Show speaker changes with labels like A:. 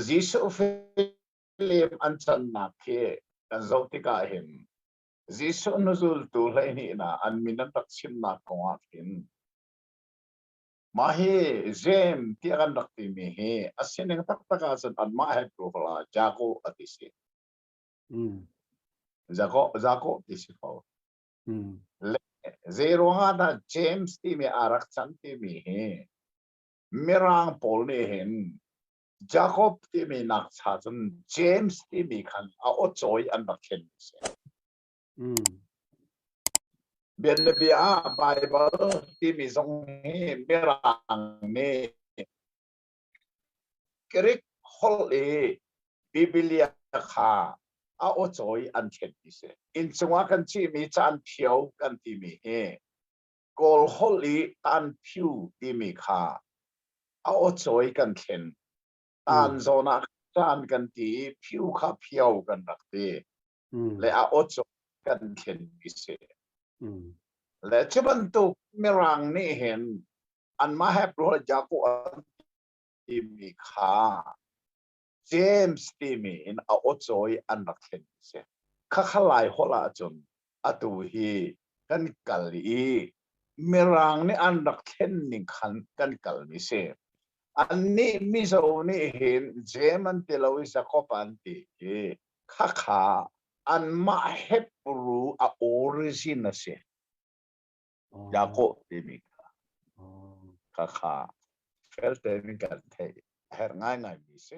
A: Jesuh film an cannak khi kan zoh tikah hin Jesuh hnuzultu 12 hna an min an rak chimnak kong ah khin mah hi Jeim tiah kan rak timi hi a sining taktak ahcun anmah Hebrew holh ah Jakob a ti si. Jakob Jakob ti si ko. Le zei ruangah dah James timi aa rak can timi hi Mirang pawl nih hin Jacob timi nak cha cun James timi khan a aw cawi an rak thlen si. Bianabia ah Bible timi zong hi Mirang nih Greek holh i Biblia kha a aw cawi an thlen ti si. Inn cungah kan cihmi caan phio kan timi hi Kawl holh i tan phyu timi kha a aw cawi kan thlen. Tan zawn ah caan kan ti i phyu kha phio kan rak ti. Le a aw cawi kan thlen ti si. Le cu bantuk Mirang nih hin anmah Hebrew Jacob an timi kha James timi in a aw cawi an rak thlen si. Khakha Lai holh ahcun atu hi kan kal i Mirang nih an rak thlen ning khan kan kal mi si. Annih Mizo nih hin Jem an ti lo i Jacob an ti i khakha anmah Hebrew a origin a si. Jacob timi kha khakha fel tein kan theih a herh ngaingai mi si.